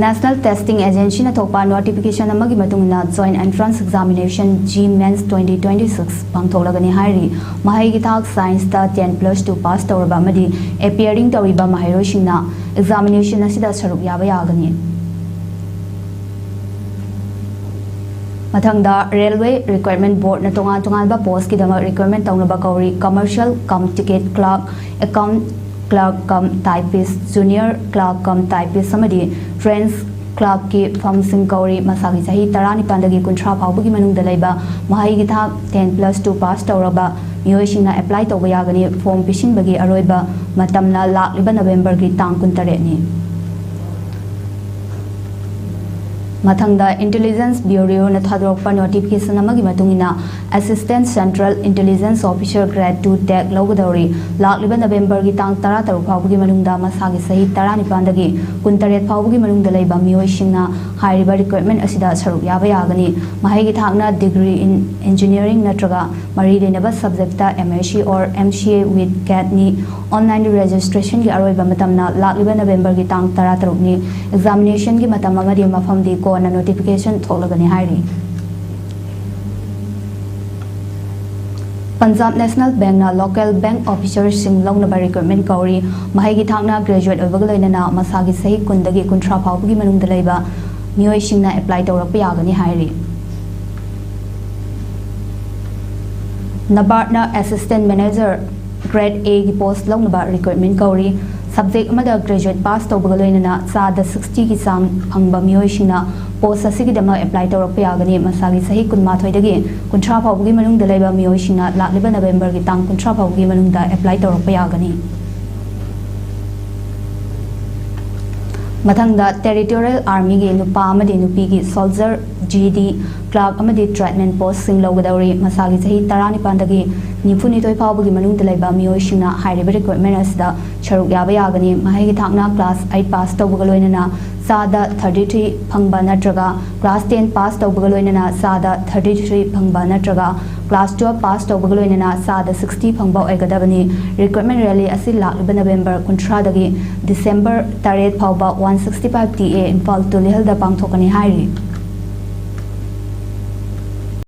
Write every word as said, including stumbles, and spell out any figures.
National Testing Agencyꯅ ꯊꯣꯛꯄ notification ꯑꯃꯒꯤ ꯃꯇꯨꯡ ꯏꯟꯅ Joint Entrance Examination, G Mains twenty twenty-six ꯄꯥꯡꯊꯣꯛꯂꯒꯅꯤ ꯍꯥꯏꯔꯤ꯫ ꯃꯍꯩꯒꯤ ꯊꯥꯛ scienceꯇ ten plus two pass ꯇꯧꯔꯕ ꯑꯃꯗꯤ appearing ꯇꯧꯔꯤꯕ ꯃꯍꯩꯔꯣꯏꯁꯤꯡꯅ examination ꯑꯁꯤꯗ ꯁꯔꯨꯛ ꯌꯥꯕ ꯌꯥꯒꯅꯤ꯫ ꯃꯊꯪꯗ, Railway Recruitment Boardꯅ ꯇꯣꯉꯥꯟ ꯇꯣꯉꯥꯟꯕ postꯀꯤꯗꯃꯛ recruitment ꯇꯧꯅꯕ ꯀꯧꯔꯤ꯫ Commercial cum ticket clerk, account clerk cum typist, junior clerk cum typist ꯑꯃꯗꯤ trench clerkꯀꯤ firmꯁꯤꯡ ꯀꯧꯔꯤ꯫ ꯃꯁꯥꯒꯤ ꯆꯍꯤ ꯇꯔꯥꯅꯤꯄꯥꯟꯗꯒꯤ ꯀꯨꯟꯊ꯭ꯔꯥ ꯐꯥꯎꯕꯒꯤ ꯃꯅꯨꯡꯗ ꯂꯩꯕ, ꯃꯍꯩꯒꯤ ꯊꯥꯛ ten plus two pass ꯇꯧꯔꯕ ꯃꯤꯑꯣꯏꯁꯤꯡꯅ apply ꯇꯧꯕ ꯌꯥꯒꯅꯤ꯫ Form ꯄꯤꯁꯤꯟꯕꯒꯤ ꯑꯔꯣꯏꯕ ꯃꯇꯝꯅ ꯂꯥꯛꯂꯤꯕ Novemberꯒꯤ ꯇꯥꯡ ꯀꯨꯟꯇꯔꯦꯠꯅꯤ꯫ ꯃꯊꯪꯗ, Intelligence Bureauꯅ ꯊꯥꯗꯣꯔꯛꯄ notification ꯑꯃꯒꯤ ꯃꯇꯨꯡ ꯏꯟꯅ, Assistant Central Intelligence Officer Grade two TAC ꯂꯧꯒꯗꯧꯔꯤ꯫ ꯂꯥꯛꯂꯤꯕ Novemberꯒꯤ ꯇꯥꯡ ꯇꯔꯥꯇꯔꯨꯛ ꯐꯥꯎꯕꯒꯤ ꯃꯅꯨꯡꯗ ꯃꯁꯥꯒꯤ ꯆꯍꯤ ꯇꯔꯥꯅꯤꯄꯥꯟꯗꯒꯤ ꯀꯨꯟꯇꯔꯦꯠ ꯐꯥꯎꯕꯒꯤ ꯃꯅꯨꯡꯗ ꯂꯩꯕ ꯃꯤꯑꯣꯏꯁꯤꯡꯅ ꯍꯥꯏꯔꯤꯕ recruitment ꯑꯁꯤꯗ ꯁꯔꯨꯛ ꯌꯥꯕ ꯌꯥꯒꯅꯤ꯫ ꯃꯍꯩꯒꯤ ꯊꯥꯛꯅ degree in engineering ꯅꯠꯇ꯭ꯔꯒ ꯃꯔꯤ ꯂꯩꯅꯕ subjectꯇ M S C or M C A with CATNI꯫ Online registrationꯒꯤ ꯑꯔꯣꯏꯕ ꯃꯇꯝꯅ ꯂꯥꯛꯂꯤꯕ Novemberꯒꯤ ꯇꯥꯡ ꯇꯔꯥꯇꯔꯨꯛꯅꯤ꯫ Examinationꯒꯤ ꯃꯇꯝ ꯑꯃꯗꯤ ꯃꯐꯝꯗꯤ ꯀꯣꯟꯅ notification ꯊꯣꯛꯂꯒꯅꯤ ꯍꯥꯏꯔꯤ꯫ Punjab National Bankꯅ local bank officerꯁꯤꯡ ꯂꯧꯅꯕ recruitment ꯀꯧꯔꯤ꯫ ꯃꯍꯩꯒꯤ ꯊꯥꯛꯅ graduate ꯑꯣꯏꯕꯒ ꯂꯣꯏꯅꯅ ꯃꯁꯥꯒꯤ ꯆꯍꯤ ꯀꯨꯟꯗꯒꯤ ꯀꯨꯟꯊ꯭ꯔꯥ ꯐꯥꯎꯕꯒꯤ ꯃꯅꯨꯡꯗ ꯂꯩꯕ ꯃꯤꯑꯣꯏꯁꯤꯡꯅ apply ꯇꯧꯔꯛꯄ ꯌꯥꯒꯅꯤ ꯍꯥꯏꯔꯤ꯫ NABARDꯅ Assistant Manager Grade Aꯒꯤ post ꯂꯧꯅꯕ recruitment ꯀꯧꯔꯤ꯫ Subject ꯑꯃꯗ graduate pass ꯇꯧꯕꯒ ꯂꯣꯏꯅꯅ ꯆꯥꯗ sixtyꯒꯤ ꯆꯥꯡ ꯐꯪꯕ ꯃꯤꯑꯣꯏꯁꯤꯡꯅ post ꯑꯁꯤꯒꯤꯗꯃꯛ apply ꯇꯧꯔꯛꯄ ꯌꯥꯒꯅꯤ꯫ ꯃꯁꯥꯒꯤ ꯆꯍꯤ ꯀꯨꯟꯃꯥꯊꯣꯏꯗꯒꯤ ꯀꯨꯟꯊ꯭ꯔꯥ ꯐꯥꯎꯕꯒꯤ ꯃꯅꯨꯡꯗ ꯂꯩꯕ ꯃꯤꯑꯣꯏꯁꯤꯡꯅ ꯂꯥꯛꯂꯤꯕ Novemberꯒꯤ ꯇꯥꯡ ꯀꯨꯟꯊ꯭ꯔꯥ ꯐꯥꯎꯕꯒꯤ ꯃꯅꯨꯡꯗ apply ꯇꯧꯔꯛꯄ ꯌꯥꯒꯅꯤ꯫ ꯃꯊꯪꯗ, Territorial Armyꯒꯤ ꯅꯨꯄꯥ ꯑꯃꯗꯤ ꯅꯨꯄꯤꯒꯤ soldier, G D, clerk ꯑꯃꯗꯤ tradesman postꯁꯤꯡ ꯂꯧꯒꯗꯧꯔꯤ꯫ ꯃꯁꯥꯒꯤ ꯆꯍꯤ ꯇꯔꯥꯅꯤꯄꯥꯟꯗꯒꯤ ꯅꯤꯐꯨꯅꯤꯊꯣꯏ ꯐꯥꯎꯕꯒꯤ ꯃꯅꯨꯡꯗ ꯂꯩꯕ ꯃꯤꯑꯣꯏꯁꯤꯡꯅ ꯍꯥꯏꯔꯤꯕ ꯔꯤꯀ꯭ꯔꯨꯠꯃꯦꯟ ꯑꯁꯤꯗ ꯁꯔꯨꯛ ꯌꯥꯕ ꯌꯥꯒꯅꯤ꯫ ꯃꯍꯩꯒꯤ ꯊꯥꯛꯅ ꯀ꯭ꯂꯥꯁ ꯑꯩꯠ ꯄꯥꯁ ꯇꯧꯕꯒ ꯂꯣꯏꯅꯅ ꯆꯥꯗ ꯊꯥꯔꯇꯤ ꯊ꯭ꯔꯤ ꯐꯪꯕ ꯅꯠꯇ꯭ꯔꯒ ꯀ꯭ꯂꯥꯁ ꯇꯦꯟ ꯄꯥꯁ ꯇꯧꯕꯒ ꯂꯣꯏꯅꯅ ꯆꯥꯗ ꯊꯥꯔꯇꯤ ꯊ꯭ꯔꯤ ꯐꯪꯕ ꯅꯠꯇ꯭ꯔꯒ ꯀ꯭ꯂꯥꯁ ꯇꯨꯋꯦꯜꯞ ꯄꯥꯁ ꯇꯧꯕꯒ ꯂꯣꯏꯅꯅ ꯆꯥꯗ ꯁꯤꯛꯁꯇꯤ ꯐꯪꯕ ꯑꯣꯏꯒꯗꯕꯅꯤ꯫ ꯔꯤꯀ꯭ꯔꯨꯠꯃꯦꯟ ꯔꯦꯂꯤ ꯑꯁꯤ ꯂꯥꯛꯂꯤꯕ ꯅꯕꯦꯝꯕꯔ ꯀꯨꯟꯊ꯭ꯔꯥꯗꯒꯤ ꯗꯤꯁꯦꯝꯕꯔ ꯇꯔꯦꯠ ꯐꯥꯎꯕ one sixty five T A Imphal ꯇꯨꯂꯤꯍꯜꯗ ꯄꯥꯡꯊꯣꯛꯀꯅꯤ ꯍꯥꯏꯔꯤ꯫